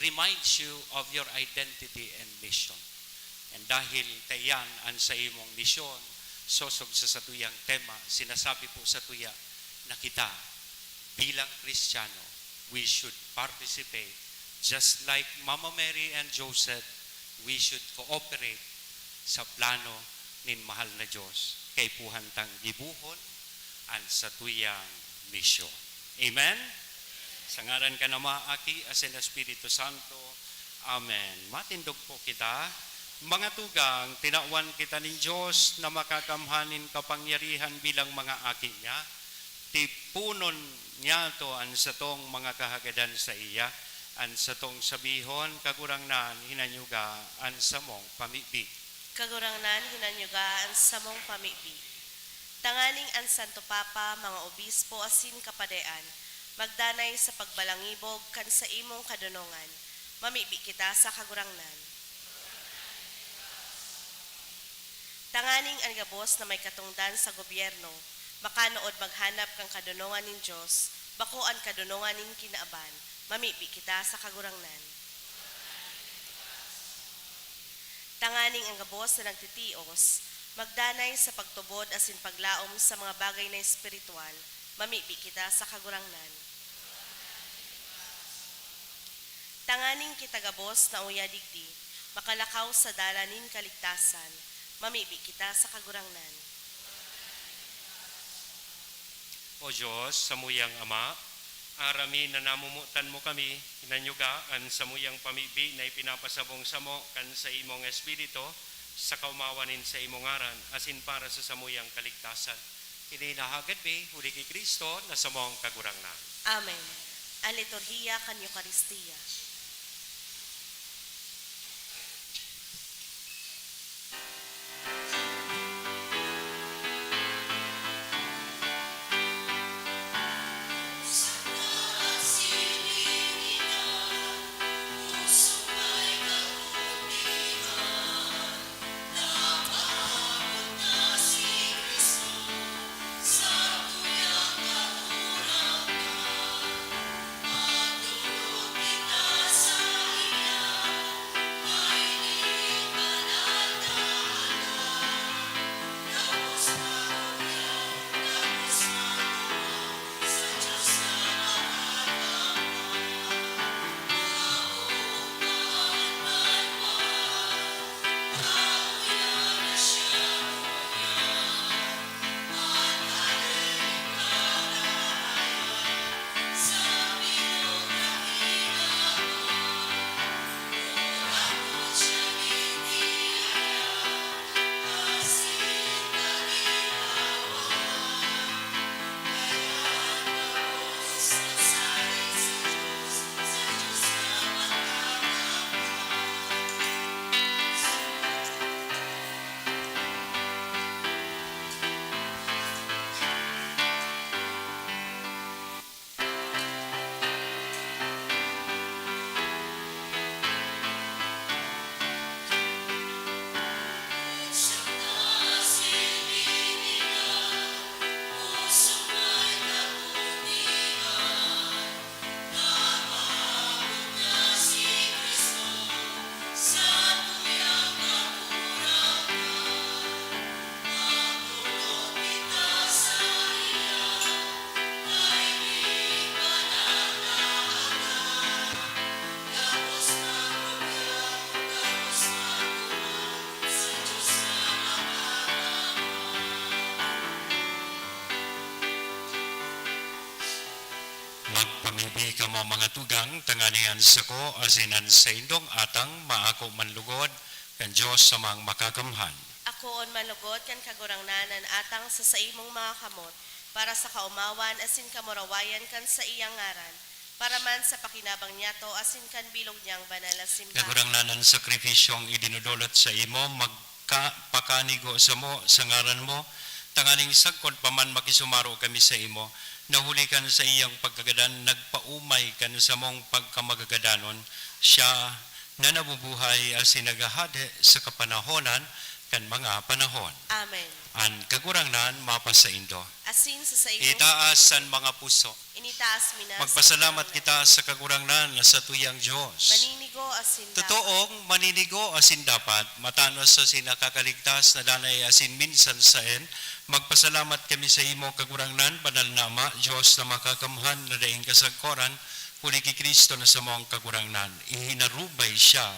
reminds you of your identity and mission. And dahil kaiyan an sa imong misyon, sosog sa satuyang tema, sinasabi po satuya na kita, bilang Kristiyano, we should participate. Just like Mama Mary and Joseph, we should cooperate sa plano nin mahal na Dios. Kaipuhan tang gibohon an satuyang misyon. Amen? Sa ngaran kan Ama, Aki, asin Espiritu Santo. Amen. Matindog po kita. Mga tugang, tinawan kita nin Dios na makakamhan nin kapangyarihan bilang mga aki niya. Tiponon niyato an satong mga kahagadan saiya. An satong sabihon, "Kagurangnan, hinanyuga an samong pamibi." Kagurangnan, hinanyuga an samong pamibi. Tanganing an Santo Papa, mga obispo asin kapadean, magdanay sa pagbalangibog kan saimong kadonongan, mamibi kita sa Kagurangnan. Tanganing an gabos na may katongdan sa gobyerno makanood maghanap kan kadonongan nin Dios, bako an kadonongan nin kinaban, mamibi kita sa Kagurangnan. Tanganing an gabos na nagtitios magdanay sa pagtubod asin paglaom sa mga bagay na espiritual, mamibi kita sa Kagurangnan. Tanganing kita gabos na uya digdi makalakaw sa dalan nin kaligtasan, mamibi kita sa Kagurangnan. O Dios, samuyang Ama, aram mi na namomotan mo kami, hinanyuga an samuyang pamibi na ipinapasabong samo kan saimong Espiritu, sa kaomawan nin saimong ngaran, asin para sa samuyang kaligtasan. Ini inahagad mi huli ki Cristo na samong Kagurangnan. Amen. An liturhiya kan Eukaristia. Di kamo mga tugang, tanganing an sako asin an saindong atang maako man lugod kan Dios Amang Makakamhan. Akoon man lugod kan Kagurangnan an atang sa saimong mga kamot, para sa kaomawan asin kamurawayan kan saiyang ngaran, para man sa pakinabang niyato asin kan bilog niyang banal na simbahan. Kagurangnan, an sakripisyong idinodolot saimo magka-, pakanigo samo sa ngaran mo, tanganing sagkod pa man makisumaro kami saimo, na huli kan saiyang pagkagadan, nagpaomay kan samong pagkamagagadanon, siya na nabubuhay asin naghahade sa kapanahonan kan mga panahon. Amen. An Kagurangnan mapasaindo. Asin sa saimong Itaas an mga puso. Initaas mi na sa Magpasalamat Kagurangnan. Kita sa Kagurangnan na satuyang Dios. Maninigo asin dapat. Totoong maninigo asin dapat, matanos asin nakakaligtas na danay asin minsan saen, magpasalamat kami sa imo, Kagurangnan, Banal na Ama, Dios na makakamhan na daing kasagkoran, huli ki Cristo na samong Kagurangnan. Ihinarubay siya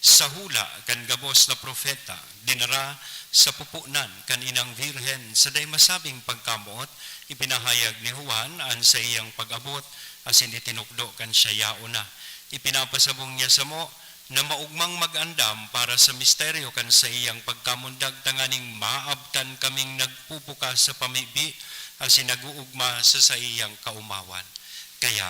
sa hula kan gabos na propeta, dinara sa pupunan kan inang Birhen sa dai masabing pagkamoot, ipinahayag ni Juan an saiyang pag-abot, asin itinukdo kan siya yaon na. Ipinapasabong niya samo na maogmang mag-andam para sa misteryo kan saiyang pagkamundag, tanganing maabtan kaming nagpupukas sa pamibi asin nag-oogma sa saiyang kaomawan. Kaya,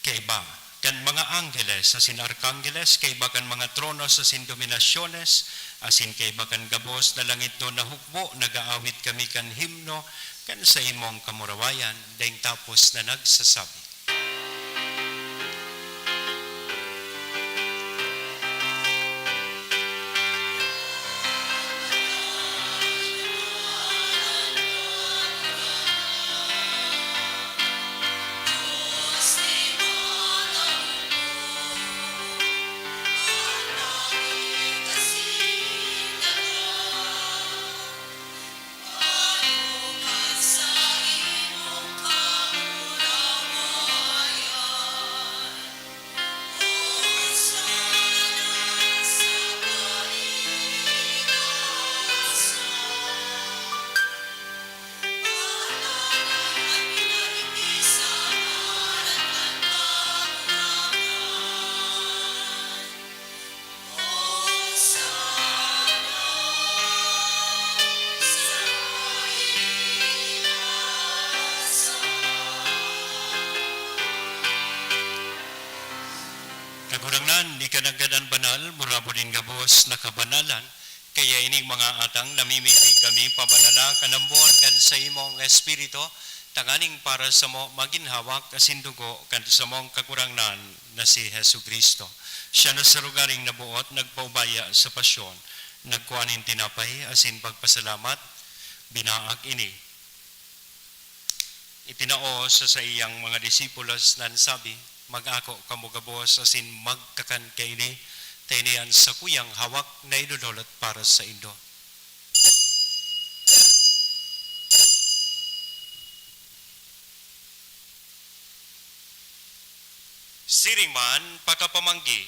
kaiba kan mga angheles asin arkangheles, kaiba kan mga tronos asin dominasyones, asin kaiba kan gabos na langitnon na hukbo, nag-aawit kami kan himno kan saimong kamurawayan, daing tapos na nagsasabi, Kagurangnan, ika nanggad an banal, murabo nin gabos na kabanalan. Kaya ining mga atang namimibi kami, pabanala kan ambon kan saimong Espiritu, tanganing para samo magin hawak asin dugo kan samong Kagurangnan na si Jesu-Cristo. Siya na sa lugaring naboot, nagpaubaya sa pasyon, nagkua nin tinapay asin pagpasalamat, binaak ini. Itinao sa saiyang mga disipulos na nagsabi, "Mag-ako kamo gabos asin magkakan kaini, ta ini an sakuyang hawak na idodolot para saindo." Siring man, pakapamanggi,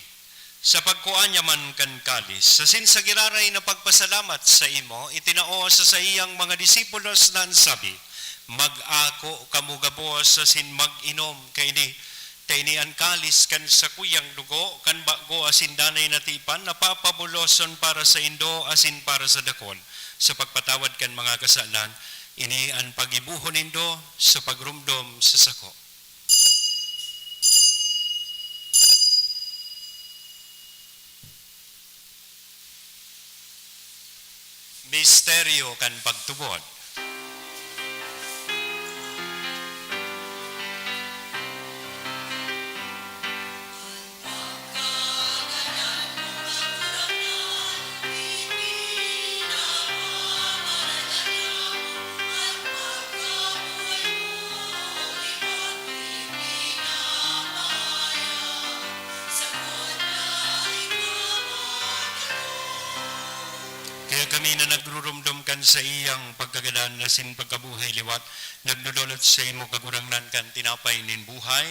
sa pagkua niya man kan kalis, asin sa giraray na pagpasalamat sa imo, itinao sa saiyang mga disipulos na nagsabi, "Mag-ako kamo gabos asin mag-inom kaini, ta ini an kalis kan sakuyang dugo kan bago asin danay na tipan na papabuloson para saindo asin para sa dakul, sa pagpatawad kan mga kasalan. Ini an paggibohon nindo sa pagromdom sa sako." Misteryo kan pagtubod. Kaya kami na nagrurumdom kan saiyang pagkagadan asin pagkabuhay liwat, nagdodolot sa imo, Kagurangnan, kan tinapay nin buhay,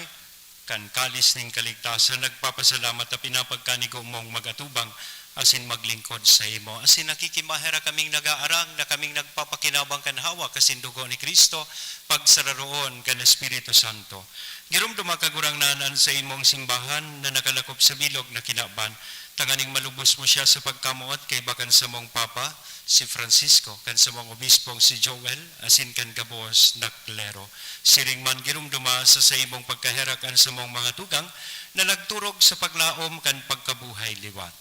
kan kalis nin kaligtasan, nagpapasalamat ta pinapagkanigo mong mag-atubang asin maglingkod saimo. Asin nakikimaherak kaming nagaarang na kaming nagpapakinabang kan hawak asin dugo ni Cristo, pagsararoon kan Espiritu Santo. Giromdoma, Kagurangnan, an saimong simbahan na nakalakop sa bilog na kinaban, tanganing malubos mo siya sa pagkamoot kaiba kan samong Papa, si Francisco, kan samong Obispong si Joel, asin kan gabos na klero. Siring man, giromdoma sa saimong pagkaherak an samong mga tugang na nagturog sa paglaom kan pagkabuhay liwat.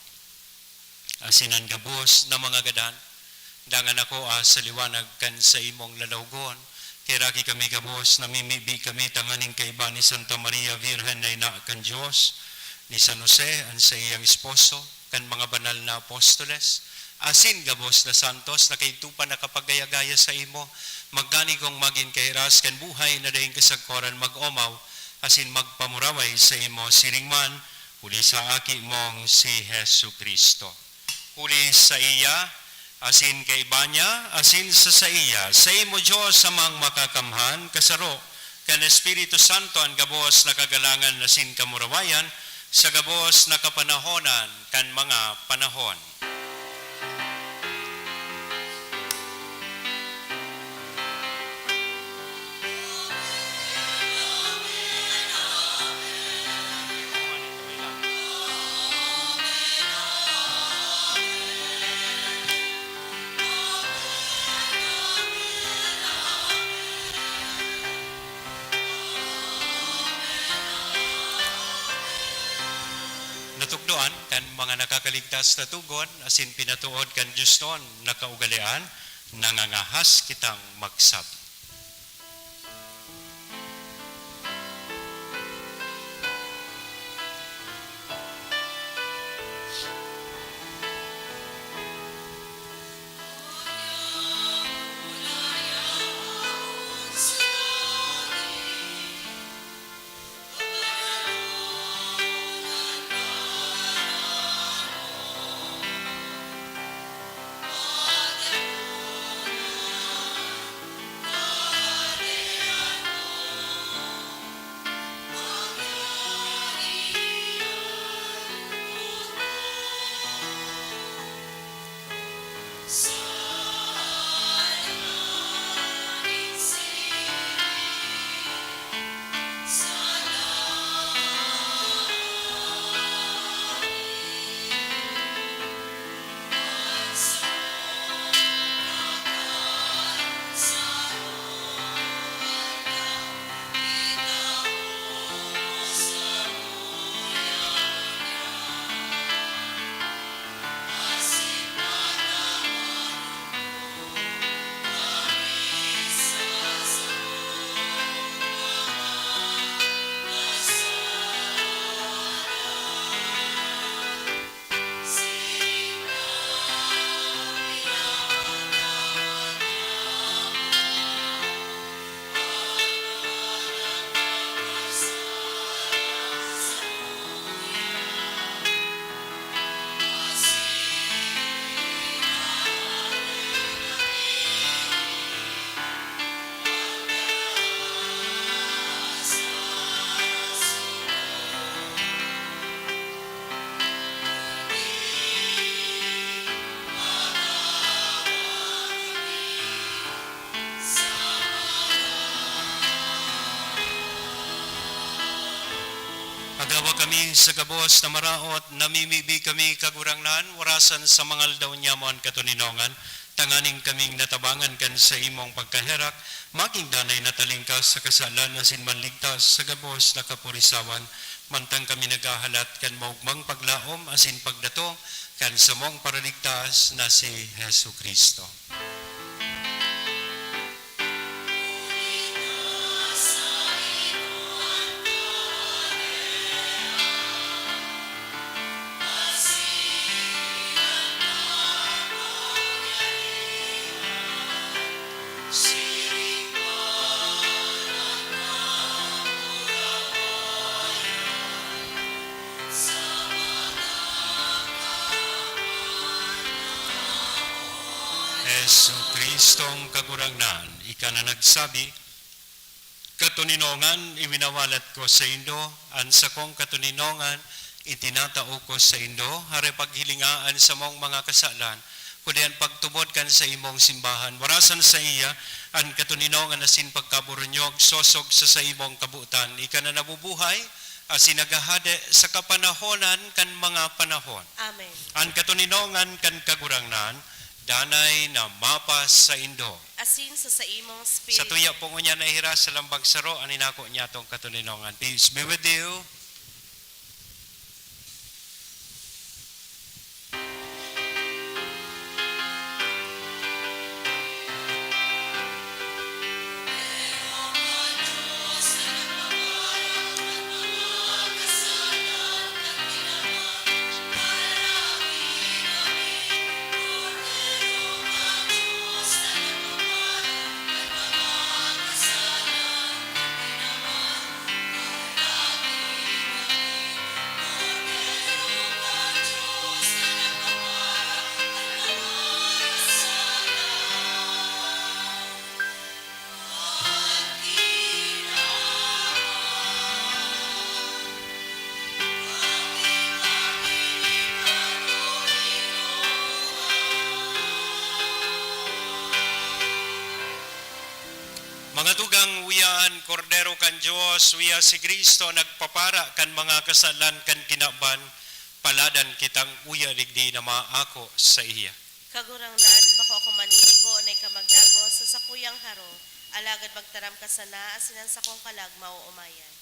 Asin an gabos na mga gadan, dangan ako, ah, sa liwanag kan saimong lalawgon. Kaheraki kami gabos, namimibi kami tanganing kaiba ni Santa Maria Virgen na ina kan Dios, ni San Jose, an saiyang esposo, kan mga banal na apostoles, asin gabos na santos na kaidto pa nakapagaya-gaya saimo, magdanigong magin kahiras kan buhay na daing kasagkoran mag-omaw, asin magpamuraway saimo siring man, huli sa Aki mong si Jesu-Cristo. Huli saiya, asin kaiba niya, asin sa saiya, saimo, Dios Amang Makakamhan, kasaro kan Espiritu Santo, an gabos na kagalangan asin kamurawayan, sa gabos na kapanahonan kan mga panahon. Natukdoan kan mga nakakaligtas na togon asin pinatood kan diosnon na kaugalean, nangangahas kitang magsabi. Agawa kami sa gabos na maraot, namimibi kami, Kagurangnan, warasan sa mga aldaw niya mo an katoninongan, tanganing kaming natabangan kan saimong pagkaherak, magin danay na talingkas sa kasalan asin manligtas sa gabos na kapurisawan, mantang kami naghahalat kan maogmang paglaom asin pagdatong kan samong Paraligtas na si Jesu-Cristo. Jesu-Cristong Kagurangnan, ika na nagsabi, "Katoninongan, iwinawalat ko saindo an sakong katoninongan, Itinatao ko saindo, hare paghilinga an samong mga kasalan, kundi an pagtubod kan saimong simbahan. Warasan saiya an katoninongan asin pagkaburunyog, sosog sa saimong kabotan. Ika na nabubuhay, asin naghahade sa kapanahonan kan mga panahon. Amen. An katoninongan kan Kagurangnan, danay na mapasaindo. Asin sa saimong espiritu. Sa tuya po ngunyan na ihiras sa lambang saro, an inako niyatong katoninongan. Peace be with you. Mga tugang, uya an Kordero kan Dios, uya si Cristo nagpapara kan mga kasalan kan kinaban. Paladan kitang uya digdi na maako saiya. Kagurangnan, bako ako maninigo na ika magdagos sa sakuyang harong, alagad magtaram ka sana asin an sakong kalag maoomayan.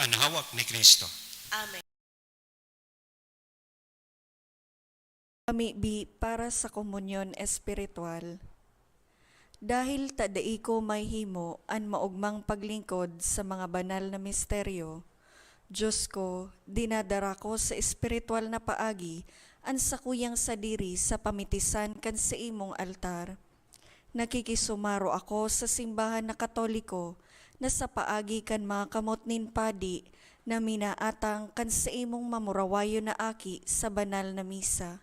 An hawak ni Cristo. Amen. Pamibi para sa komunyon espiritual. Dahil ta dai ko mahimo an maogmang paglingkod sa mga banal na misteryo, Dios ko, dinadara ko sa espiritual na paagi an sakuyang sadiri sa pamitisan kan saimong altar. Nakikisumaro ako sa simbahan na Katoliko na sa paagi kan mga kamot nin padi na minaatang kan saimong mamurawayon na aki sa banal na misa.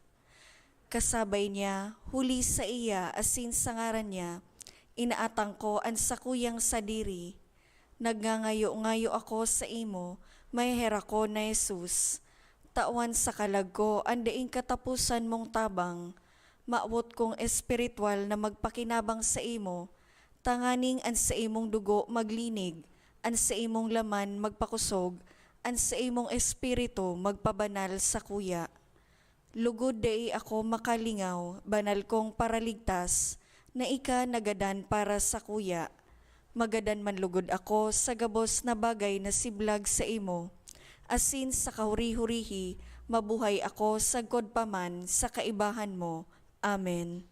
Kasabay niya, huli saiya asin sa ngaran niya, inaatang ko an sakuyang sadiri. Nagngangayo-ngayo ako saimo, maheherakon na Jesus, tawan sa kalag ko an daing kataposan mong tabang. Mawot kong espiritual na magpakinabang saimo, tanganing an saimong dugo maglinig, an saimong laman magpakosog, an saimong espiritu magpabanal sakuya. Lugod dai ako makalingaw, banal kong Paraligtas, na ika nagadan para sakuya. Magadan man lugod ako sa gabos na bagay na siblag saimo, asin sa kahuri-hurihi mabuhay ako sagkod pa man sa kaibahan mo. Amen.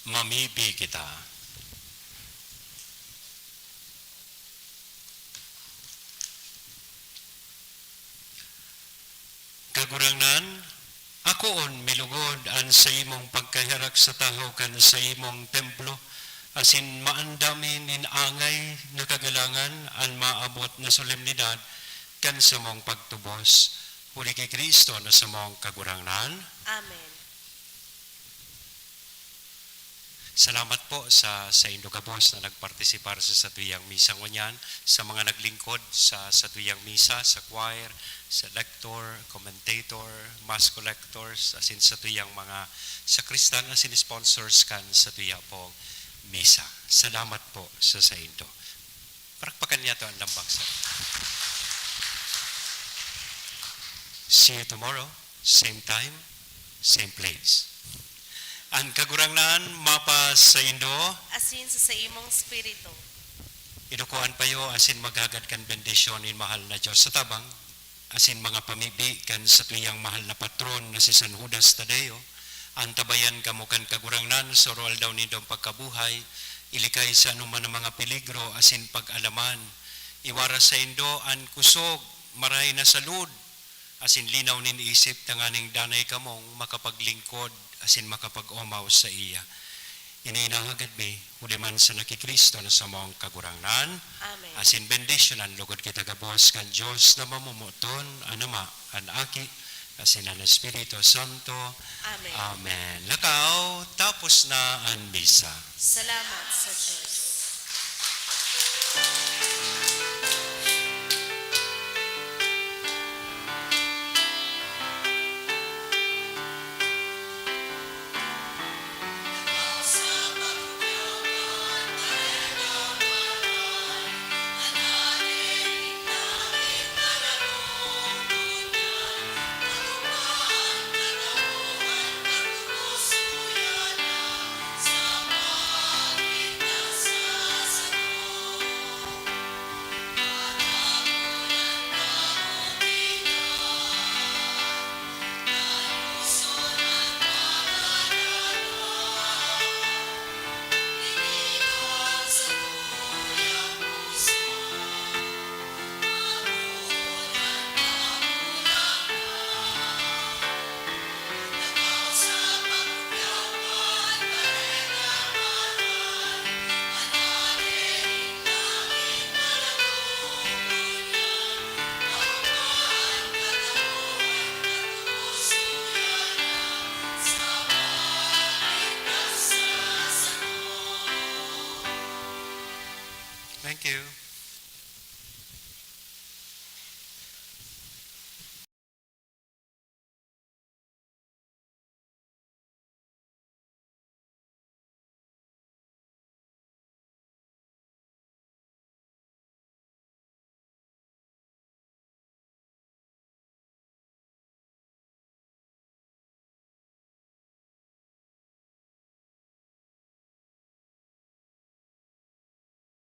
Mamibi kita. Kagurangnan, akoon mi lugod an saimong pagkaherak sa tahaw kan saimong templo, asin maandam mi nin angay na kagalangan an maabot na solemnidad kan samong pagtubos. Huli ki Cristo na samong Kagurangnan. Amen. Salamat po sa saindo gabos na nagpartisipar sa satuyang misa ngunyan, sa mga naglingkod sa satuyang misa, sa choir, sa lector, commentator, mass collectors, asin satuyang mga sakristan asin sponsors kan satuya pong misa. Salamat po sa saindo. Parakpakan niyato an lambang sa. See you tomorrow, same time, same place. An Kagurangnan mapasaindo. Asin sa saimong espiritu. Idukoan payo asin maghagad kan bendisyon nin mahal na Dios sa tabang asin mga pamibi kan satuyang mahal na patron na si San Judas Tadeo, antabayan kamo kan Kagurangnan sa oro-aldaw nindong pagkabuhay, ilikay sa anoman na mga peligro asin pag-alaman. Iwara saindo an kusog, maray na salud, asin linaw nin isip, tanganing danay kamong makapaglingkod asin makapag-omaw saiya. Ini inahagad mi, huli man sana ki Cristo na samong Kagurangnan. Amen. Asin bendisyonan logod kita gabos kan Dios na mamomoton, an Ama, an Aki, asin an Espiritu Santo. Amen. Amen. Lakaw, tapos na an misa. Salamat sa Dios. Thank you.